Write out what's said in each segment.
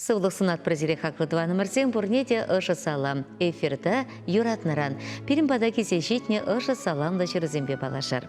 Сывлӑх сунатпӑр сире хаклӑ тӑванӑмӑрсем пурне те ӑшӑ салам. Эфирта юратнӑран пирӗн пата килсе ҫитнӗ ӑшӑ саламлӑ ҫырусемпе паллашар.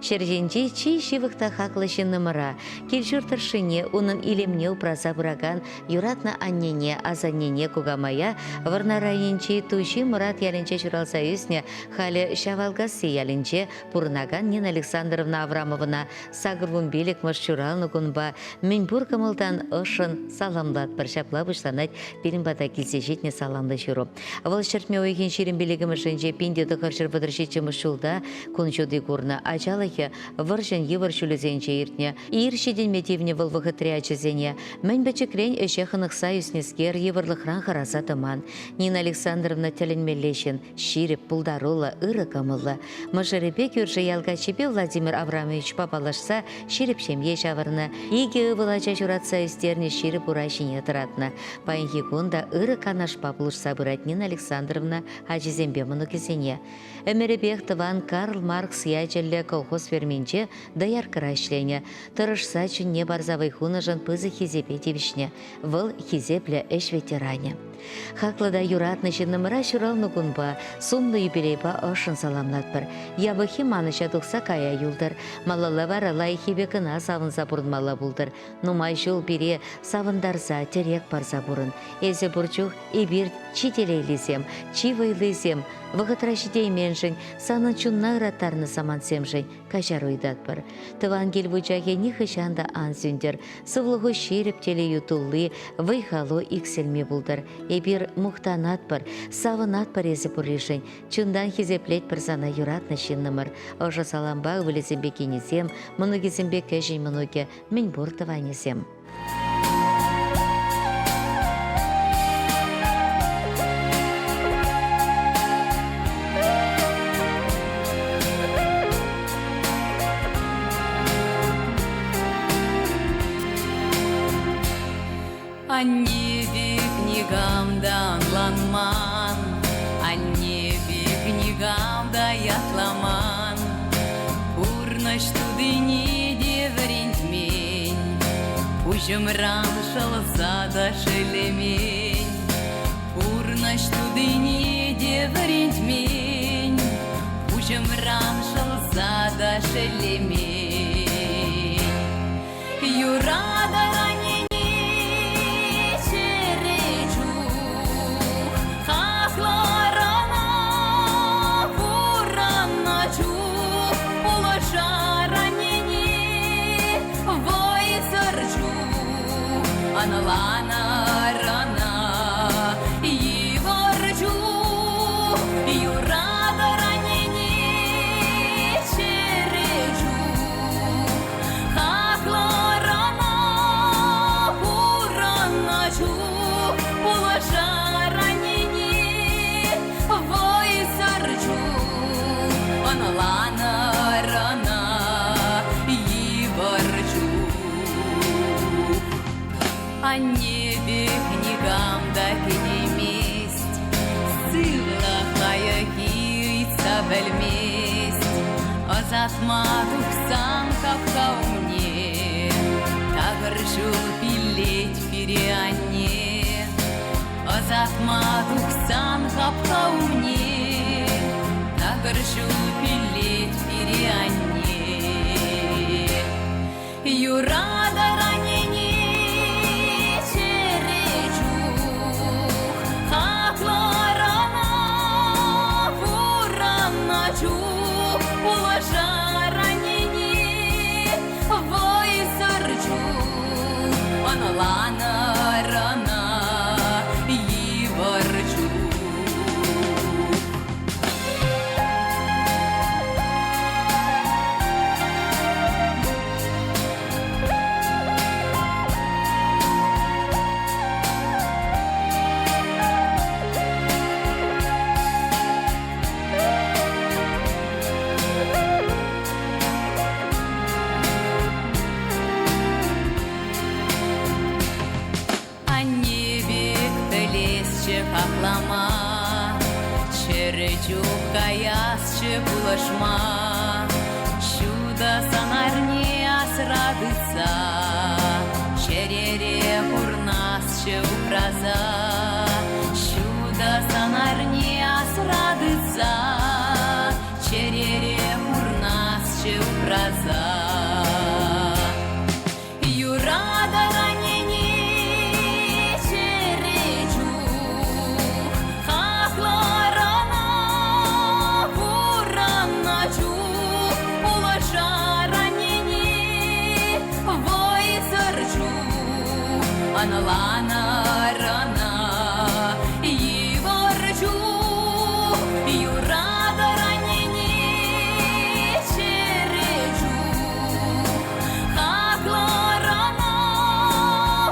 Ҫӗр ҫинчи чи ҫывӑх та хаклӑ ҫыннӑмӑра, кил-ҫурт тӑршшӗне, унӑн илемне упраса пыракан юратнӑ аннене, асаннене, кукамая Вӑрнар районӗнчи Туҫи Мӑрат ялӗнче ҫуралса ӳснӗ, халӗ Ҫавалкасси ялӗнче пурӑнакан Нина Александровна Аврамовӑна 85-мӗш ҫуралнӑ кунпа мӗнпур кӑмӑлтан ӑшшӑн саламлатпӑр. Ҫапла пуҫланать пирӗн пата килсе ҫитнӗ саламлӑ ҫыру. Вӑл ҫӗртме уйӑхӗн 25-мӗшӗнче 1937 ҫулта кун ҫути курнӑ. Ачалӑхӗ вӑрҫӑн йывӑр ҫулӗсенче иртнӗ. Ир ҫитӗнме тивнӗ вӑл вӑхӑтри ачасене. Мӗн пӗчӗкрен ӗҫе хӑнӑхса ӳснӗскер йывӑрлӑхран хӑраса тӑман. Нина Александровна тӗлӗнмелле ҫын, ҫирӗп, пултаруллӑ, ырӑ кӑмӑллӑ. Мӑшӑрӗпе кӳршӗ ял каччипе Владимир Аврамовичпа паллашса ҫирӗп ҫемье ҫавӑрнӑ, икӗ ывӑл ача ҫуратса ӳстернӗ ҫирӗп ура ҫине тӑратнӑ. Паянхи кун та ырӑ канашпа пулӑшса пырать Нина Александровна ачисемпе мӑнукӗсене. Ӗмӗрӗпех тӑван Карл Маркс ячӗллӗ колхоз ферминче дояркӑра ӗҫленӗ. Тӑрӑшса чунне парса вӑй хунӑшӑн пысӑк хисепе тивӗҫнӗ. Вӑл хисеплӗ ӗҫ ветеранӗ. Хаклӑ та юратнӑ ҫыннӑмӑра ҫуралнӑ кунпа, сумлӑ юбилейпа ӑшшӑн саламлатпӑр. Япӑххи манӑҫа тухса кая юлтӑр. Малалла вара лайӑххипе кӑна савӑнса пурӑнмалла пултӑр. Нумай ҫул пире савӑнтарса, тӗрек парса пурӑн. Эсӗ пур чух эпир чи телейлисем, чи вӑйлисем. Вӑхӑтра ҫитейменшӗн, санӑн чунна ыраттарнӑ самантсемшӗн каҫару ыйтатпӑр. Тӑван кил вучахӗ нихӑҫан та ан сӳнтӗр. Сывлӑху ҫирӗп, телейӳ тулли, вӑй-халу иксӗлми пултӑр. Эпир мухтанатпӑр, савӑнатпӑр эсӗ пурришӗн. Чунтан хисеплетпӗр сана юратнӑ ҫыннӑмӑр. Ӑшӑ салампа ывӑлӗсемпе кинӗсем, мӑнукӗсемпе кӗҫӗн мӑнукӗ, мӗнпур тӑванӗсем. Анне пек никам та ӑнланман, Анне пек никам та ятламан. Пурнӑҫ тутине те вӗрентмен, Пуҫӑмран шӑлса та шеллемен. Пурнӑҫ тутине те вӗрентмен, Пуҫӑмран шӑлса та шеллемен. Юратӑр аннене чӗре чух, Хаклӑр ӑна пурӑннӑ чух, Пулӑшар аннене вӑйсӑр чух, Ӑнланӑр ӑна йывӑр чух, Юратӑр аннене чӗре чух. Хаклӑ ӑна пурӑннӑ чух, пулӑшар аннене вӑйсӑр чух, ӑнланӑр ӑна йывӑр чух. Анне пек никам та кӗтеймест, сывлӑх лайӑххи ыйтса пӗлмест. Ӑсатма тухсан хапха умне такӑр ҫул пиллет пире анне. Ӑсатма тухсан хапха умне такӑр ҫул пиллет пире анне. Юратӑр аннене чӗре чух, хаклӑр ӑна пурӑннӑ чух, пулӑшар аннене вӑйсӑр чух, ӑнланӑр ӑна йывӑр чух. Анне пек пӗлесчӗ хаклама, Чӗрӗ чух каясчӗ пулӑшма. Ҫутӑ сӑнарне асра тытса, Чӗрере пурнасчӗ. Пурнасчӗ упраса, ҫутӑ сӑнарне асра тытса, чӗрере пурнасчӗ упраса. Юратӑр аннене чӗре чух, хаклӑр ӑна пурӑннӑ чух, пулӑшар аннене вӑйсӑр чух, ӑнланӑр ӑна йывӑр чух, юратӑр аннене чӗре чух. Хаклӑр ӑна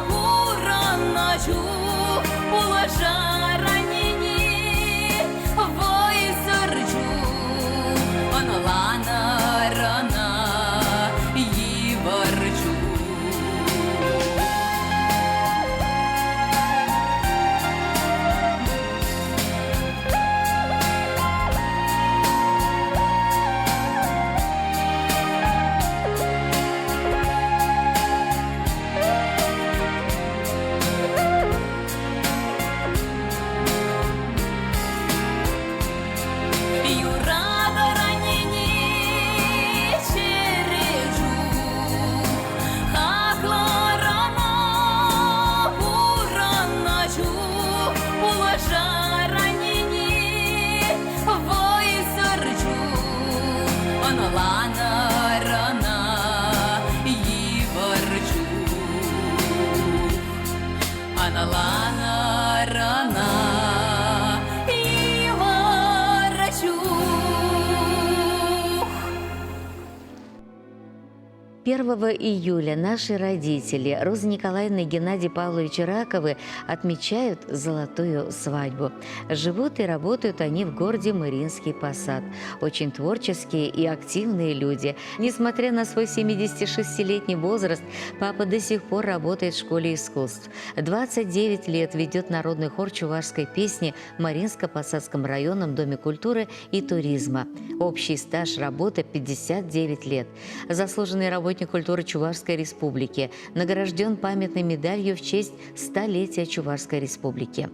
пурӑннӑ чух, пулӑшар аннене вӑйсӑр чух, ӑнланӑр ӑна йывӑр чух. Юратӑр аннене чӗре чух, хаклӑр ӑна пурӑннӑ чух, пулӑшар аннене вӑйсӑр чух, ӑнланӑр ӑна йывӑр чух. Ӑнланӑр ӑна йывӑр чух. 1 июля наши родители Роза Николаевна и Геннадий Павлович Раковы отмечают золотую свадьбу. Живут и работают они в городе Мариинский Посад. Очень творческие и активные люди. Несмотря на свой 76-летний возраст, папа до сих пор работает в школе искусств. 29 лет ведет народный хор чувашской песни в Мариинско-Посадском районном Доме культуры и туризма. Общий стаж работы 59 лет. Заслуженный работник культуры Чувашской Республики. Награжден памятной медалью в честь столетия Чувашской Республики.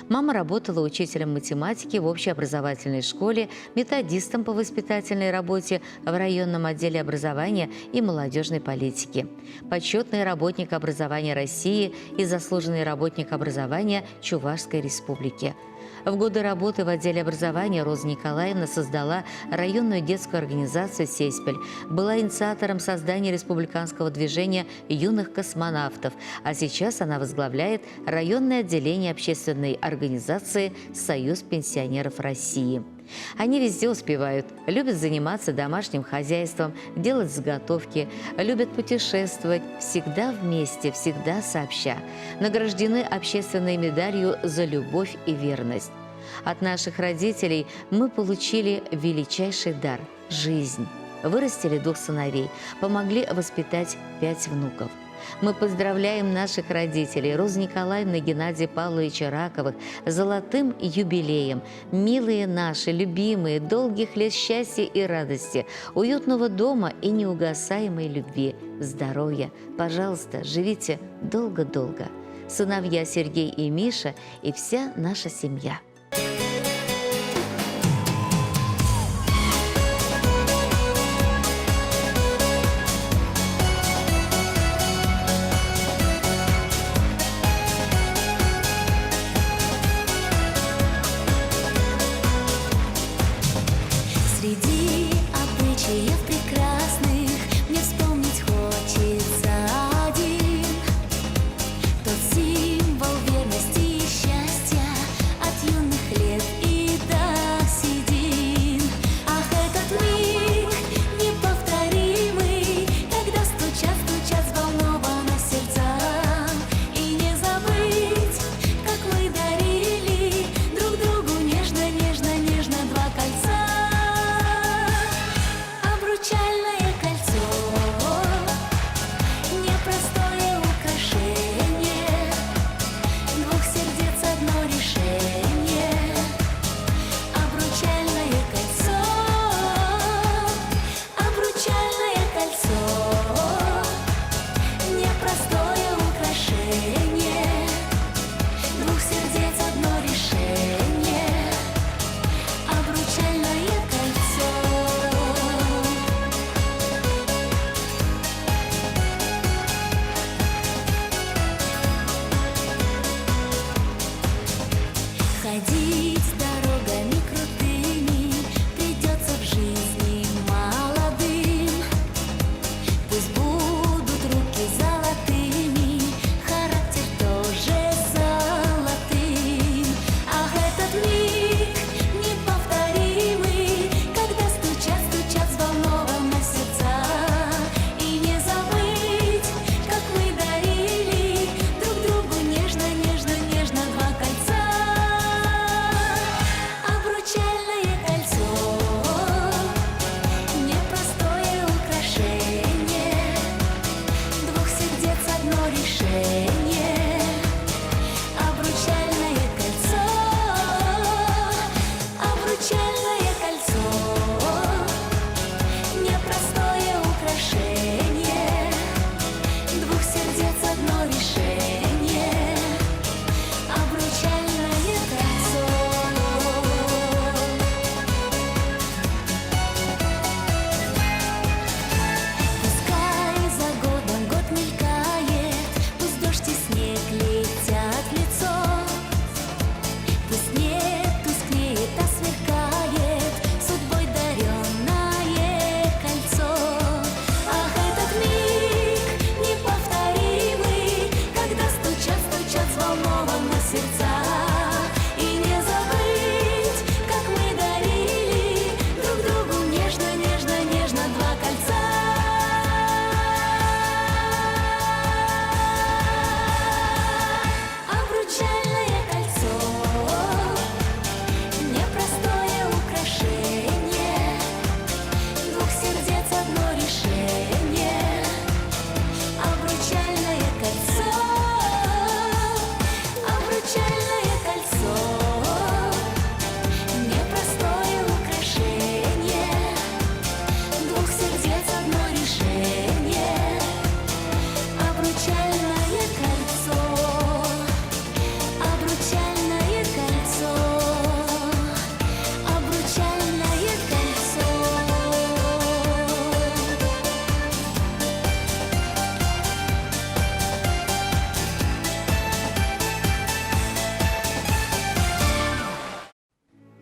Мама работала учителем математики в общеобразовательной школе, методистом по воспитательной работе в районном отделе образования и молодежной политики. Почетный работник образования России и заслуженный работник образования Чувашской Республики. В годы работы в отделе образования Роза Николаевна создала районную детскую организацию «Сеспель», была инициатором создания республиканского движения юных космонавтов, а сейчас она возглавляет районное отделение общественной организации «Союз пенсионеров России». Они везде успевают, любят заниматься домашним хозяйством, делать заготовки, любят путешествовать, всегда вместе, всегда сообща. Награждены общественной медалью за любовь и верность. От наших родителей мы получили величайший дар – жизнь. Вырастили двух сыновей, помогли воспитать 5 внуков. Мы поздравляем наших родителей Розу Николаевну и Геннадия Павловича Раковых с золотым юбилеем. Милые наши, любимые, долгих лет счастья и радости, уютного дома и неугасаемой любви, здоровья. Пожалуйста, живите долго-долго. Сыновья Сергей и Миша и вся наша семья. Среди обычаев прекрасных мне вспомнить хочется один. Тот символ верности и счастья от юных.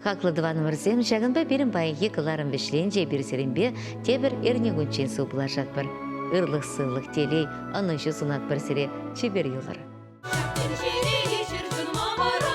Хаклӑ тӑванӑмӑрсем, ҫакӑнпа пирӗн паянхи кӑларӑм вӗҫленчӗ. Эпир сирӗнпе тепӗр эрнекунччен сывпуллашатпӑр. Ырлӑх-сывлӑх, телей, ӑнӑҫу сунатпӑр сире. Чипер юлӑр. Тӗнчере ҫӗр чунма вара.